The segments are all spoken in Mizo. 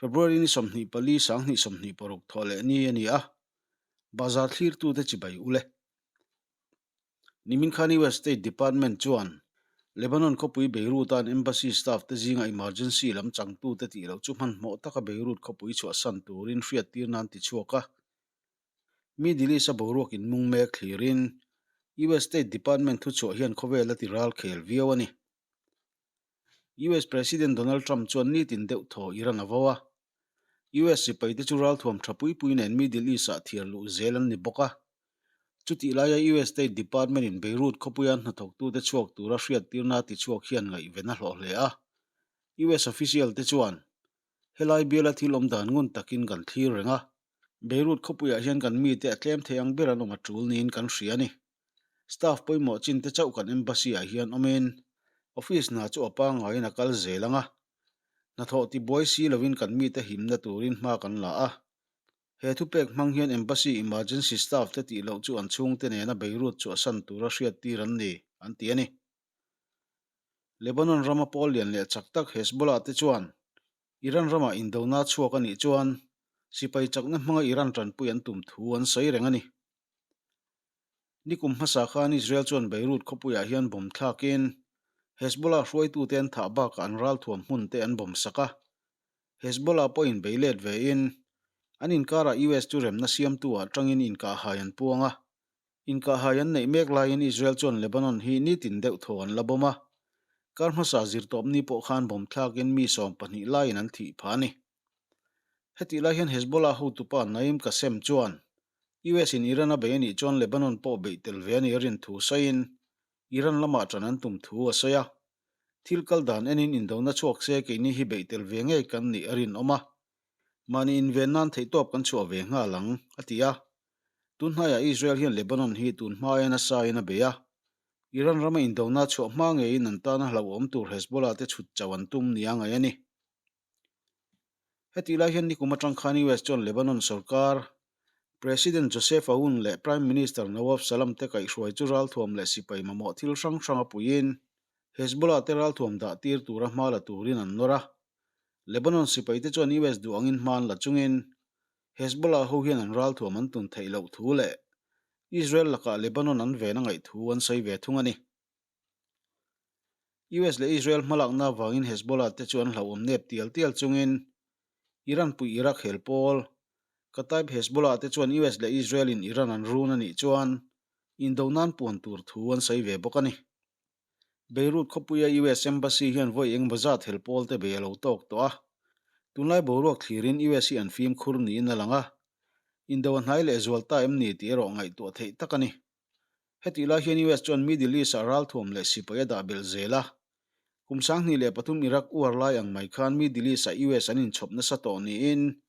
February ni 24 2026 thawh leh ni a ni a, bazar thlirtute chibai ule. Nimin khan US State Department chuan Lebanon khawpui Beirut-a an embassy staff te zinga emergency lam changtute tih loh chu hmanhmawh taka Beirut khawpui chhuahsan turin hriattir nan ti chhuak a. Middle East-a boruak inmung mek thlirin US State Department thuchhuah hian khawvel a ti ral khel viau a ni. US President Donald Trump chuan nitin deuh thaw Iran a vo a. US sipaite chu ralthuam tha pui pui nen Middle East-ah thiar luh zel an ni bawk a. Chutih laia US State Department-in Beirut khawpuia hnathawktute chhuak tura hriattirna ti chhuak hian ngaihven a hlawh hle a. US official-te chuan helai biala thil awm dan ngun takin kan thlir reng a. Beirut khawpuiah hian kan mite a tlem thei ang ber an awm a tul niin kan hria a ni. Staff pawimawh chin te chauh kan embassy ah hian awmin office hna chu a pangaiin a kal zel ang a, hnathawh tibuai si lovin kan mite himna turin hma kan la a. He thupek hmang hian embassy emergency staff te tih loh chu an chhungte nena Beirut chhuahsan tura hriattir an ni, an ti a ni. Lebanon rama pawl lian leh chak tak Hezbollah te chuan Iran ramah indona chhuak a nih chuan sipai chakna hmanga Iran tanpui an tum thu an sawi reng a ni. Nikum hmasa khan Israel chuan Beirut khawpuiah hian bomb thlakin Hezbollah hruaitute an thah bakah an ralthuam hmun te an bomb sak a. Hezbollah pawhin bei let vein an inkarah US chu remna siamtu ah tangin inkahhai an puang a. Inkahhai an neih mek laiin Israel chuan Lebanon hi nitin deuh thaw an la bomb a. Kar hmasa zirtawpni pawh khan bomb thlakin mi 12 laiin an thih phah a ni. Hetih lai hian Hezbollah hotupa Naim Qassem chuan US in Iran a bei a nih chuan Lebanon pawh beih tel ve a nih a rin thu sawiin Iran lamah ṭan an tum thu a sawi a. Thil kal dan enin indona chhuak se keini hi beih tel ve ngei kan nih a rinawm a. Mahni inven nan theihtawp kan chhuah ve nghal ang, a ti a. Tun hnaiah Israel hian Lebanon hi tun hmaia nasa in a bei a. Iran rama indona chhuah hma ngeiin an tana hlauhawm tur Hezbollah te chhut chauh an tum nia ngaih a ni. Hetih lai hian nikum atang khan US chuan Lebanon sorkar President Joseph Aoun leh Prime Minister Nawaf Salam te kaihhruai chu ralthuam leh sipai mamawh thil hrang hrang a puiin Hezbollah te ralthuam dah tir tura hma la turin an nawr a. Lebanon sipai te chuan US duh angin hma an la chungin Hezbollah ho hian an ralthuam an tun theih loh thu leh Israel lakah Lebanon an ven a ngaih thu an sawi ve thung a ni. US leh Israel hmalakna avangin Hezbollah te chu an hlauhawm nep tial tial chungin Iran pui Iraq hel pawl Kataib Hezbollah te chuan US leh Israel in Iran an run a nih chuan indo nan puan tur thu an sawi ve bawk a ni. Beirut khawpuia US Embassy hian vawi engemaw zat hel pawl te bei a lo tawk tawh a, tunlai boruak thlirin US hi an fimkhur niin a lang a, indo a hnai leh zual ta em ni tih erawh ngaihtuah theih tak a ni. Hetih lai hian US chuan Middle East-ah ralthuam leh sipai a dah belh zel a. Kum 2003 Iraq war lai ang mai khan Middle East-ah US an inchhawp nasa tawh niin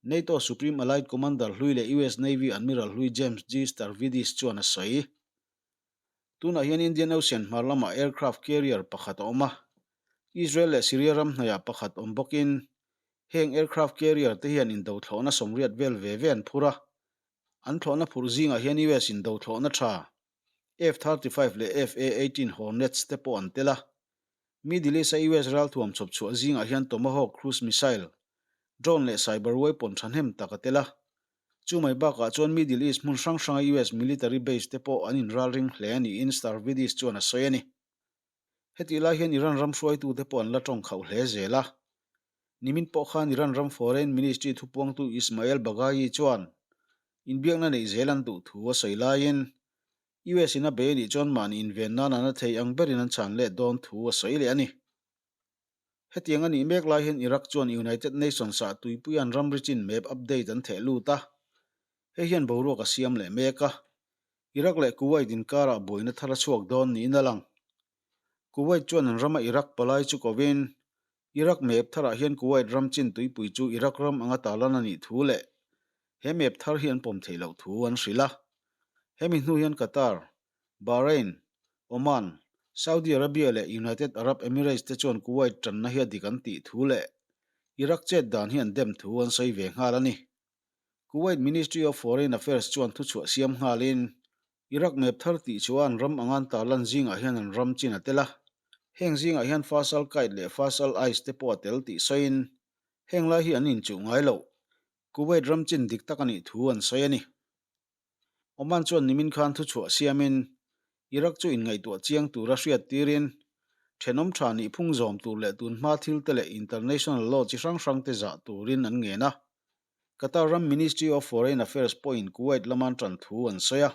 NATO Supreme Allied Commander hlui leh US Navy Admiral hlui James G. Stavridis chuan a sawi. Tunah hian Indian Ocean hmar lamah aircraft carrier pakhat a awm a. Israel leh Syria ram hnaiah pakhat awm bawkin heng aircraft carrier te hian indo thlawhna 80 vel ve ve an phur a. An thlawhna phurh zingah hian US in do thlawhna tha F-35 leh F-A-18 Hornets te pawh an tel a. Middle East-a US ralthuam chhawp chhuah zingah hian Tomahawk cruise missile, drone leh cyber weapon thahnem tak a tel a. Chu mai bakah chuan Middle East hmun hrang hranga US military base te pawh an inralring hle niin Stavridis chuan a sawi a ni. Hetih lai hian Iran ram hruaitute pawh an la tawng khauh hle zel a. Nimin pawh khan Iran ram Foreign Ministry thupuangtu Ismail Baghaei chuan inbiakna neih zel an duh thu a sawi laiin US in a bei anih chuan mahni inven nan an a thei ang berin an chhan let dawn thu a sawi leh a ni. Hetiang a nih mek lai hian Iraq chuan United Nations ah tuipui an ramri chin map update an theh lut a, hei hian boruak a siam leh mek a. Iraq leh Kuwait inkarah buaina thar a chhuak dawn niin a lang. Kuwait chuan an rama Iraq palai chu kovin, Iraq map tharah hian Kuwait ram chin tuipui chu Iraq ram anga talan a nih thu leh he map thar hi an pawm theih loh thu an hrilh a. Hemi hnu hian Qatar, Bahrain, Oman, Saudi Arabia leh United Arab Emirates te chuan Kuwait tanna hi a dik an tih thu leh Iraq chet dan hi an dem thu an sawi ve nghal a ni. Kuwait Ministry of Foreign Affairs chuan thuchhuah siam nghalin, Iraq map thar tih chuan ram angan tarlan zingah hian an ram chin a tel a, heng zingah hian Fas al-Qaid leh Fas al-Ais te pawh a tel tih sawiin, Heng lai hi an inchuh ngai lo. Kuwait ram chin dik tak a nih thu an sawi a ni. Oman chuan nimin khan thuchhuah siamin Iraq chu inngaihtuah chiang tura hriat tirin thenawm tha nih phung zawm tur leh tunhma thil te leh international law chi hrang hrang te zah turin an ngen a. Qatar ram Ministry of Foreign Affairs pawhin Kuwait laman tan thu an sawi a.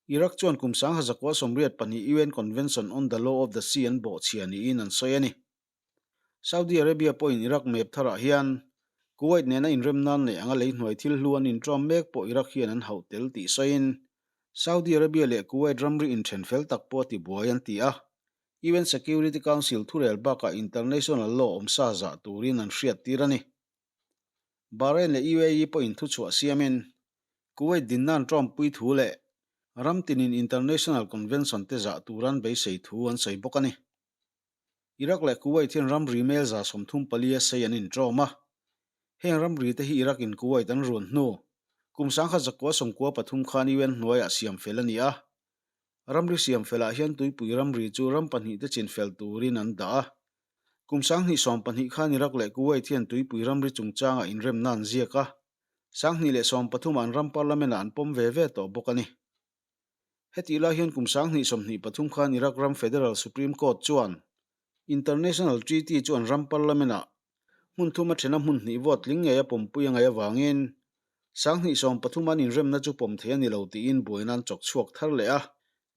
Iraq chuan kum 1982 UN Convention on the Law of the Sea an bawhchhia niin an sawi a ni. Saudi Arabia pawhin Iraq map tharah hian Kuwait nena inrem nan neih anga lei hnuai thil hlu an inṭawm mek pawh Iraq hian an hauh tel tih sawiin Saudi Arabia leh Kuwait ramri inṭhen fel tak pawh a tibuai an ti a. UN Security Council thurel bakah international law awmsa zah turin an hriattir a ni. Bahrain leh UAE pawhin thuchhuah siamin Kuwait dinna an ṭawmpui thu leh ram tinin international convention te zah turan beisei thu an sawi bawk a ni. Iraq leh Kuwait hian ramri mel 34 a sei an inṭawm a. Heng ramri te hi Iraq in Kuwait an run hnu kum 1993 khan UN hnuaiah siam fel a ni a. Ramri siam felah hian tuipui ramri chu ram pahnih te chin fel turin an dah a. Kum 2012 khan Iraq leh Kuwait hian tuipui ramri chungchangah inremna an ziak a. 2013 ah an ram parliament ah an pawm ve ve tawh bawk a ni. Hetih lai hian kum 2023 khan Iraq ram Federal Supreme Court chuan International Treaty chu an ram Parliament-ah hmun thum a thena hmun hnih vote tling ngei a pawmpui a ngaih avangin 2013 an inremna chu pawm thei a ni lo tiin buaina an chawk chhuak thar leh a.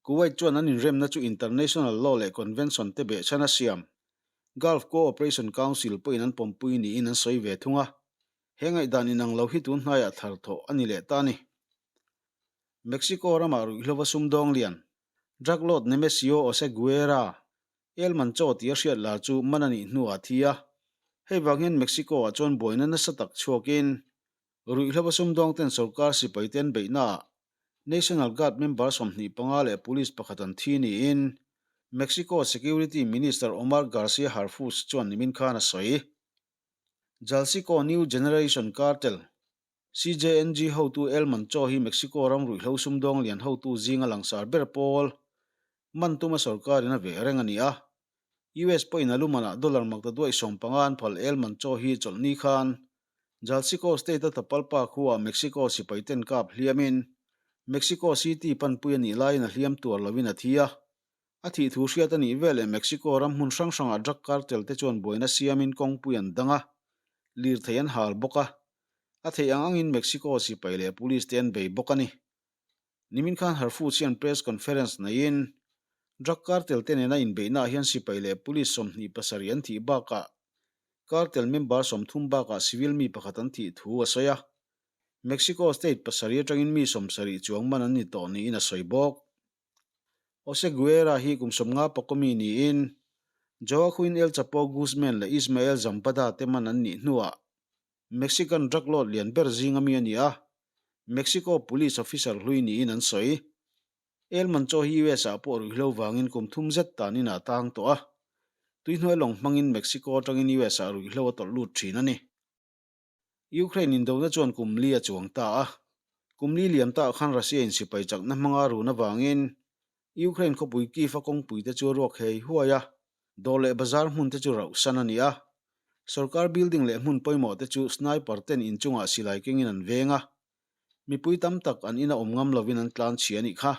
Kuwait chuan an inremna chu international law leh convention te behchhan a siam. Gulf Cooperation Council pawhin an pawmpui niin an sawi ve thung a. He ngaihdan inang lo hi tun hnaiah thar thawh a ni leh ta a ni. Mexico ramah ruihhlova sumdawng lian, drug lord Nemesio Oseguera, El Mancho tia hriat lar chu man a nih hnuah a thi a. Hei vang hian Mexico-ah chuan buaina nasa tak chhuakin, ruihhlova sumdawngten sorkar sipaite an beihnaah National Guard member 25 leh police pakhat an thi niin Mexico Security Minister Omar Garcia Harfuch chuan nimin khan a sawi. Jalisco New Generation Cartel CJNG hotu El Mancho hi Mexico ram ruihhlo sumdawng lian hotu zinga langsar ber pawl man tuma sorkarin a veh reng a ni a. US pawhin a lumanah dollar makta duaih 15 an phal El Mancho hi chawlhni khan Jalisco state-a Tapalpa khuaah Mexico sipaiten kap hliamin Mexico City panpui a nih laiin a hliam tuar lovin a thi a. A thih thu hriat a nih veleh Mexico ram hmun hrang hrangah drug cartel te chuan buaina siamin kawngpui an dang a, lirthei an hal bawk a. A theih ang angin Mexico sipai leh police te an bei bawk a ni. Nimin khan Harfuch hian press conference neiin drug cartel te nena inbeihnaah hian sipai leh police 27 an thih bakah cartel member 30 bakah civil mi pakhat an thih thu a sawi a. Mexico state pasarih atangin mi 70 chuang man an ni tawh niin a sawi bawk. Oseguera hi kum 50 pakomi niin Joaquin El Chapo Guzman leh Ismael Zambada te man an nih hnuah Mexican drug lord lian ber zinga mi a ni a, Mexico police officer hlui niin an sawi. El Mancho hi US ah pawh ruihhlo vangin kum thum zet tanin a tang tawh a, tuihnuai lawng hmangin Mexico atangin US ah ruihhlo a tawlh lut thin a ni. Ukraine indona chuan kum li a chuang ta a, kum li liam ta khan Russia in sipai chakna hmanga run avangin Ukraine khawpui Kyiv a kawngpui te chu a ruak hei huai a, dawr leh bazar hmun te chu rauh san a ni a. Sorkar building leh hmun pawimawh te chu sniper ten inchungah silai kengin an veng a, mipui tam tak an ina awm ngam lovin an tlan chhia a nih kha.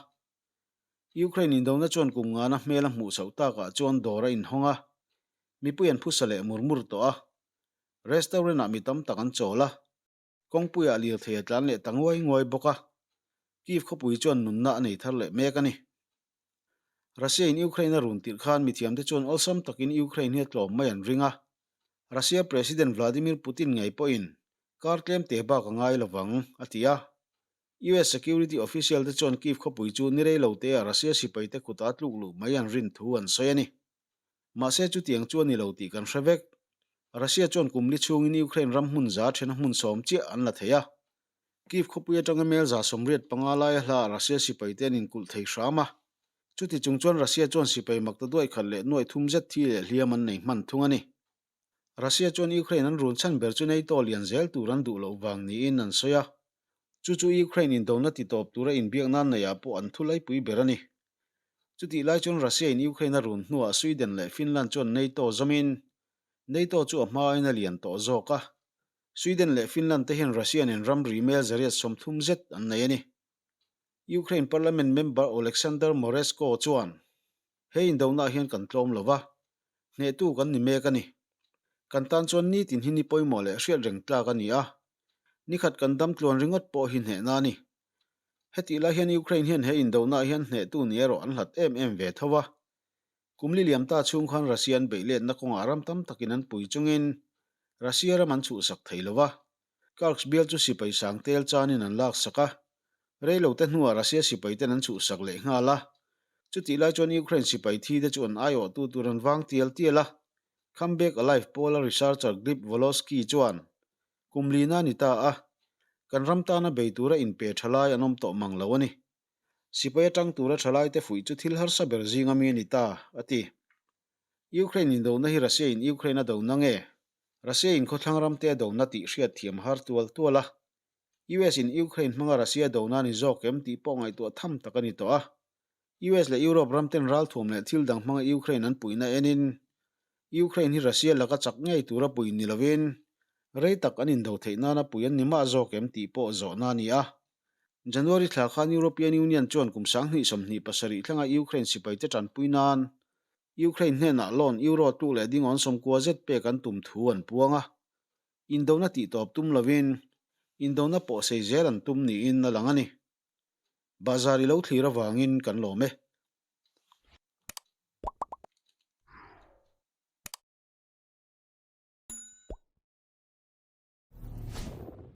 Ukraine indona chuan kum ngana hmel a hmuh chhoh takah chuan dawr a inhawng a, mipui an phusa leh mur mur tawh a. Restaurant ah mi tam tak an chawl a, kawngpuiah lirthei a tlan leh ta nguai nguai bawk a, Kyiv khawpui chuan nunna a nei thar leh mek a ni. Russia in Ukraine a run tirh khan mithiamte chuan awlsam takin Ukraine hi a tlawm mai an ring a, Russia President Vladimir Putin ngei pawhin kar tlem te bak a ngai lovang, a ti a. US security official te chuan Kyiv khawpui chu ni rei lo te ah Russia sipaite kuta tluk luh mai an rin thu an sawi a ni. Mahse chutiang chu a ni lo tih kan hre vek. Russia chuan kum li chhungin Ukraine ram hmun za thena hmun 10 chiah an la thei a. Kyiv khawpui atanga mel 85 laia hla Russia sipaite an inkulh thei hram a. Chuti chung chuan Russia chuan sipai makta duai khat leh nuai thum zet thi leh hliam an nei hman thung a ni. Russia chuan Ukraine an run chhan ber chu NATO lian zel tur an duh loh vang niin an sawi a. Chu chu Ukraine indona titawp tura inbiak nan neihah pawh an thu laipui ber a ni. Chutih lai chuan Russia in Ukraine a run hnuah Sweden leh Finland chuan NATO zawmin NATO chu a hmain a lian tawh zawk a. Sweden leh Finland te hian Russia nen ramri mel 130 zet an nei a ni. Ukraine parliament member Oleksandr Moresko chuan, He indonah hian kan tlawm lo va, hnehtu kan ni mek a ni. Kan tan chuan nitin hi ni pawimawh leh hriat reng tlak a ni a, nikhat kan dam tluan ringawt pawh hi hnehna a ni. Hetih lai hian Ukraine hian he indonah hian hnehtu ni erawh an hlat em em ve tho a. Kum li liam ta chhung khan Russia an beih letna kawngah ram tam takin an pui chungin Russia ram an chhuhsak thei lo va. Kursk bial chu sipai sang tel chanin an laksak a, reilote hnuah Russia sipaiten an chhuhsak leh nghal a. Chutih lai chuan Ukraine sipai thi te chu an aiawhtu tur an vang tial tial a. Comeback Alive pawla researcher Glib Volosky chuan, Kum lina a ni ta a, kan ram tana bei tura inpe thalai an awm tawh mang lo a ni. Sipai atang tura thalaite fuih chu thil harsa ber zinga mi a ni ta, a ti. Ukraine indona hi Russia in Ukraine a dona nge? Russia in khawthlang ramte a dona tih hriat thiam har tual tual a. US in Ukraine hmanga Russia dona a ni zawk em tih pawh ngaihtuah tham tak a ni tawh a. US leh Europe ramten ralthuam leh thil dang hmanga Ukraine an puihna enin Ukraine hi Russia laka chak ngei tura pui ni lovin rei tak an indo theih nana pui an ni mah zawk em tih pawh zawhna a ni a. January thla khan European Union chuan kum 2027 thlanga Ukraine sipaite tanpui nan Ukraine hnenah loan euro tluk leh dingawn 90 zet pek an tum thu an puang a. Indona tihtawp tum lovin indona pawh sei zel an tum niin a lang a ni. Bazar i lo thlir avangin kan lawm e.